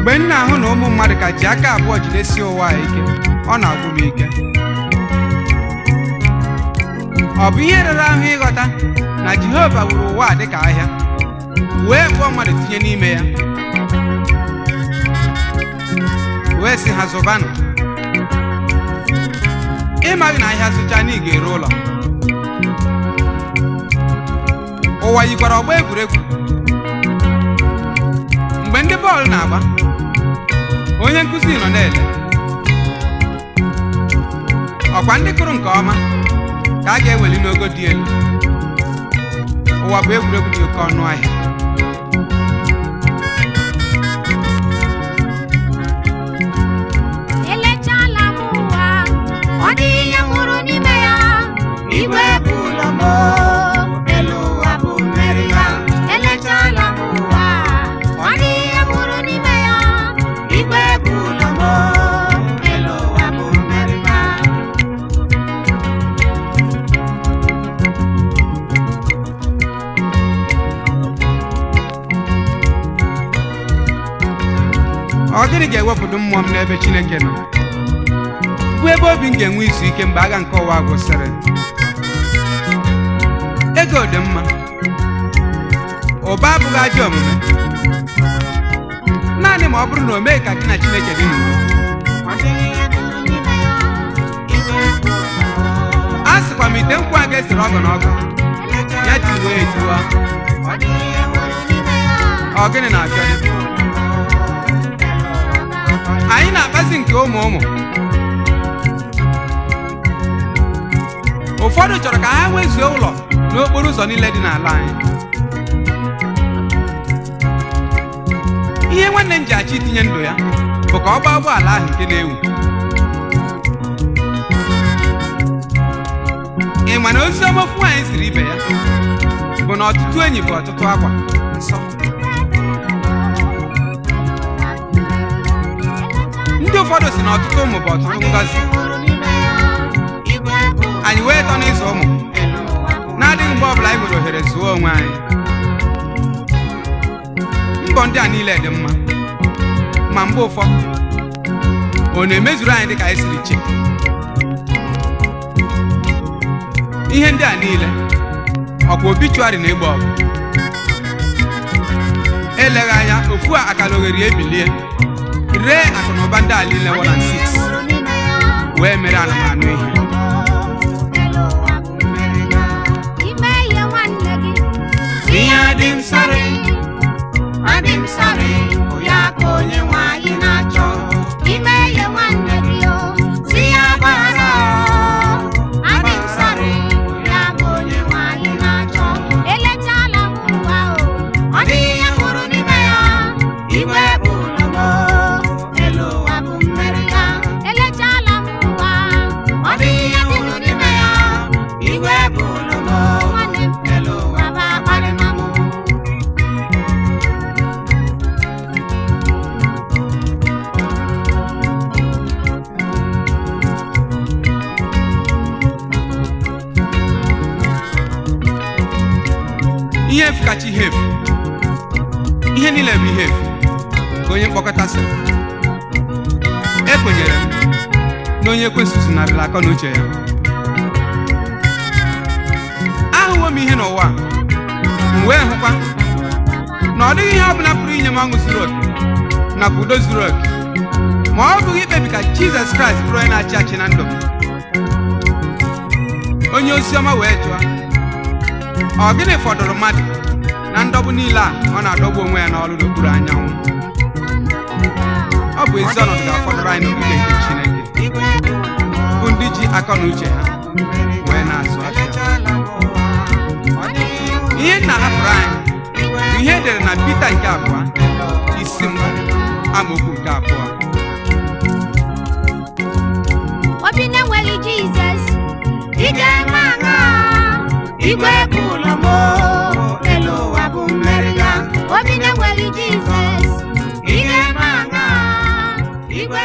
Mgbe m na-ahụ na ụmụ mmadụ ka ji aka abụọ jidesie ụwa a ike, ọ na-agwụ m ike. Ọ bụ ihe rara ahụ ịghọta na Jehova wuru ụwa a dịka ahịa, wee kpọọ mmadụ tinye n'ime ya, wee sị ha zụbanụ. Ịmaghị na ahịa zụcha na ị ga-ere ụlọ. Ụwa yikwara ọgba egwuregwu. Mgbe ndị bọọlụ na-agba, onye nkụzi nọ na-ele. Ọkwa ndị kụrụ nke ọma ka a ga-eweli n'ogo dị elu. Ụwa bụ egwuregwu dị oke ọnụ ahịa. Elechala m ụwa, ọ dịghị ihe m hụrụ n'ime ya. Igwe bụ ụlọ m, elu ụwa bụ mmeri ya. Elechala m ụwa, ọ dịghị ihe m hụrụ n'ime ya. Igwe bụ ụlọ m, elu ụwa bụ mmeri ya. Ọ gịnị ga-ewepụdụ mmụọ m n'ebe Chineke nọ, bụ ebe obi m ga-enwe izu ike mgbe agha nke ụwa gwụsịrị? Ego dị mma, ụba abụghị ajọ omume, naanị ma ọ bụrụ na o meghị ka gị na Chineke dị n'udo. Ọ dịghị ihe m hụrụ n'ime ya. Igwe bụ ụlọ m. A sịkwa m ite nkwụ a ga-esere ọgọ na ọgọ ya tiwee etiwa. Ọ dịghị ihe m hụrụ n'ime ya. Ọ gịnị na-abịa dị? Anyị na-akpazi nke ụmụ ụmụ. Ụfọdụ chọrọ ka ha nwezuo ụlọ n'okporo ụzọ niile dị n'ala anyị. Ihe nwanne m ji achọ itinye ndụ ya bụ ka ọ gbaa ụgbọala ahụ nke na-ewu. Ị ma na ozi ọma ofu nwaanyị siri ibe ya bụ na ọtụtụ enyi bụ ọtụtụ akwa nsọ. Ndị ụfọdụ si na ọtụtụ ụmụ bụ ọtụtụ ngọzi. Anyị wee tọ n'ịzụ ụmụ na-adịghị mgbe ọbụla anyị nwere ohere zụọ onwe anyị. Mbọ ndị a niile dị mma, ma mgbe ụfọdụ ọ na-emezuru anyị dịka anyị siri chee. Ihe ndị a niile ọkwa obituari na-egbu ọgụ. Eleghị anya ofu a akara oghere ebilie ree akụ na ụba ndị a niile 1 and 6 wee mere anụmanụ ihe. Ime ihe nwanne gị. Ihe adị m sorry, adị m sorry, bụ ya ka onye nwe anyị na-achọ. Ime ihe nwanne gị o, si ya gbaghara o. Adị m sorry, bụ ya ka onye nwe anyị na-achọ. Elechala m ụwa o, ọ dịghị ihe m hụrụ n'ime ya. Igwe bụ ụlọ m o, elu ụwa bụ mmeri ya. Elechala m ụwa, ọ dịghị ihe m hụrụ n'ime ya. Igwe bụ ụlọ m o, nwanne m, elu ụwa bụ akparịma m. Ihe efu kacha ihe efu, ihe niile bụ ihe efu ka onye mkpọkọta sịrị. Ekwenyere m na onye ekwensụ zunarịla akọ na uche ya. Ahụwo m ihe n'ụwa a, m wee hụkwa na ọ dịghị ihe ọ bụla pụrụ inye m ọṅụ zuru oke nakwa udo zuru oke ma ọ bụghị ikpebi ka Jizọs Kraịst bụrụ onye na-achị achị na ndụ m. Onye ozi ọma wee jụọ, ọ gịnị fọdụrụ mmadụ na ndọgbu niile a ọ na-adọgbu onwe ya n'ọrụ n'okpuru anyanwụ? Ọ bụ ezi ọnọdụ ga-afọdụrụ anyị n'ogige nke Chineke, bụ ndị ji akọ na uche ha wee na-azụ afịa. Ihe nna hapụrụ anyị bụ ihe e dere na Pita nke abụọ isi mbụ amaokwu nke abụọ. Obi na-enweghị Jizọs, ị ga-eme aṅa? Igwe bụ ụlọ m, elu ụwa bụ mmeri ya. Obi na-enweghị Jizọs, ị ga-eme aṅa? Igwe